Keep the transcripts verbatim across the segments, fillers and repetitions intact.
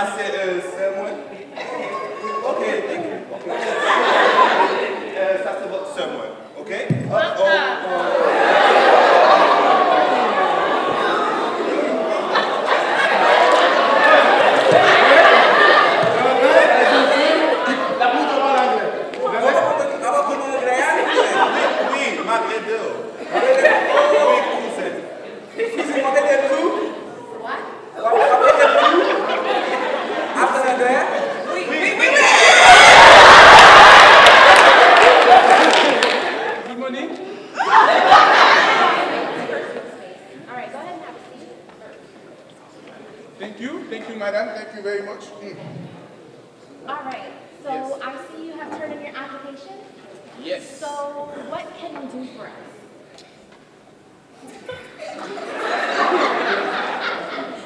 Sa se, euh, sè mwen. Ok, thank you. Ok. Euh, sa se sè mwen. Ok? Oh, oh, oh. Wi, m ap ede w. Wi, kouzen. Kouzen, w ap ede m tou? What? W ap, w ap ede m tou? Aprann anglè? Wi, wi, wi, wi! Good morning. All right, go ahead and have a seat. Thank you, thank you, madam, thank you very much. Mm. All right, so I see you have turned in your application. Yes. So what can you do for us?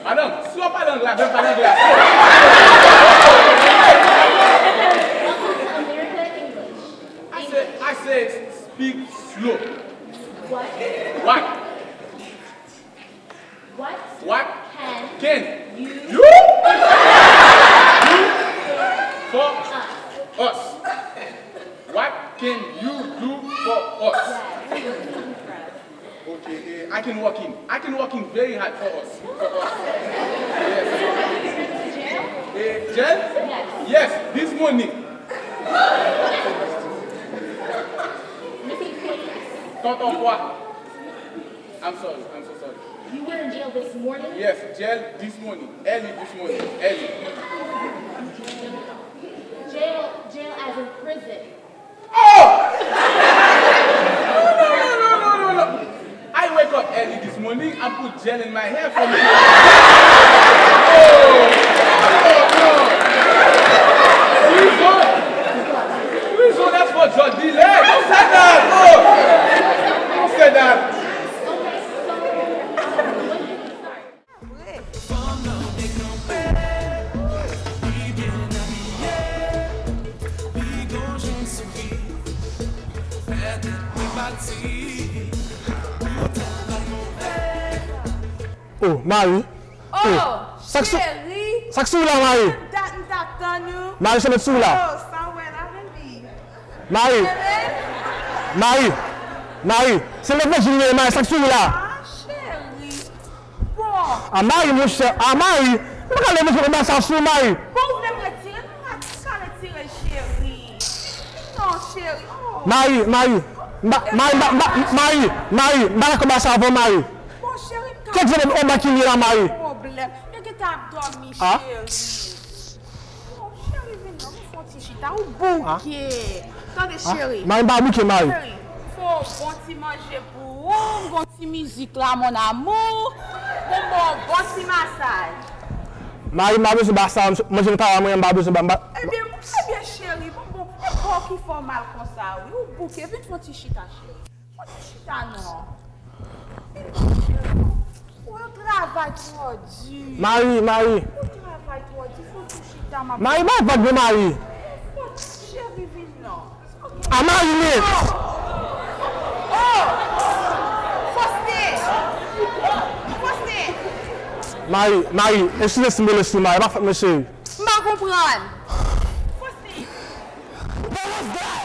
Madanm, si w ap pale anglè avè m, pale anglè avè m. America English. I say, I say, speak slow. What? What? What? What can you do for us? What can you do for us? Yes, what can you do for us? Okay, eh, I can work in. I can work in very hard for us. For us. Yes. Eh, jail? Yes. Yes, this morning. Tonton Kwa. I'm sorry, I'm so sorry. You were in jail this morning? Yes, jail this morning. Early this morning. Early. Jail, jail as in prison. Oh! No, no, no, no, no, no, no. I wake up early this morning and put gel in my hair for me. Oh! Oh, no. Prison! Prison, that's for drug dealer. Don't say that! Oh! Don't say that! Fanm nan dekanpe, li byen abiye, li gon jan souri, fè tèt mwen pati, pou travay move. Oh, Mayi. Oh, sa k sou, cheri. Sa k sou la, Mayi? Menm dat m t ap tann ou. Mayi, se mèt sou la. Oh, sa w wè la, baby? Mayi. Mayi. Mayi. Se levanjil li ye, Mayi, sa k sou la? Ah, cheri. Bon. Ah, Mayi, monchè. Ah, Mayi. M pa ka leve sou konba sa sou, Mayi. Bon, ou vle m retire? M pa ka retire, cheri. Non, cheri. Oh. Mayi, Mayi. M pa, Mayi, m pa, m pa, Mayi, Mayi. M pa ka konba sa avè w, Mayi. Bon, cheri, m ka. Kèt zòrèy anba ki li la, Mayi? Pwoblèm. Yo gentan ap dòmi, cheri. Bon, cheri, vin non, nou fè yon ti chita. Ou bouke. Tande, cheri. Mayi, m pa bouke, Mayi. Cheri, m fè yon bon ti manje pou ou, m gon ti mizik la, mon amour. Bon, bon, bon ti masaj. Mayi, m pa bezwen ba sa, manje nan travay mwen, m pa bezwen ba, m pa. Ebyen, ebyen, cheri, bon, bon, e kò w ki fè w mal konsa, wi. Ou bouke, vin fè yon ti chita, cheri. Fò ti chita non. Ou travay twò di. Mayi, Mayi. Ou travay twò di. Fò ti chita, ma. Mayi, bay vag non, Mayi. Fò ti cheri vin non. Ok. A Mayi, men. Oh! Oh! Faustin! Faustin! Mayi, Mayi, eskize si m rele sou Mayi, pa fòt mwen, cheri. M pa konprann. Faustin! What was that?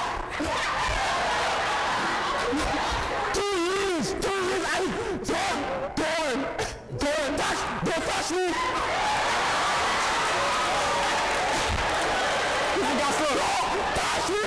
Two years, two years, I don't, don't, don't touch, don't touch me. Don't touch me.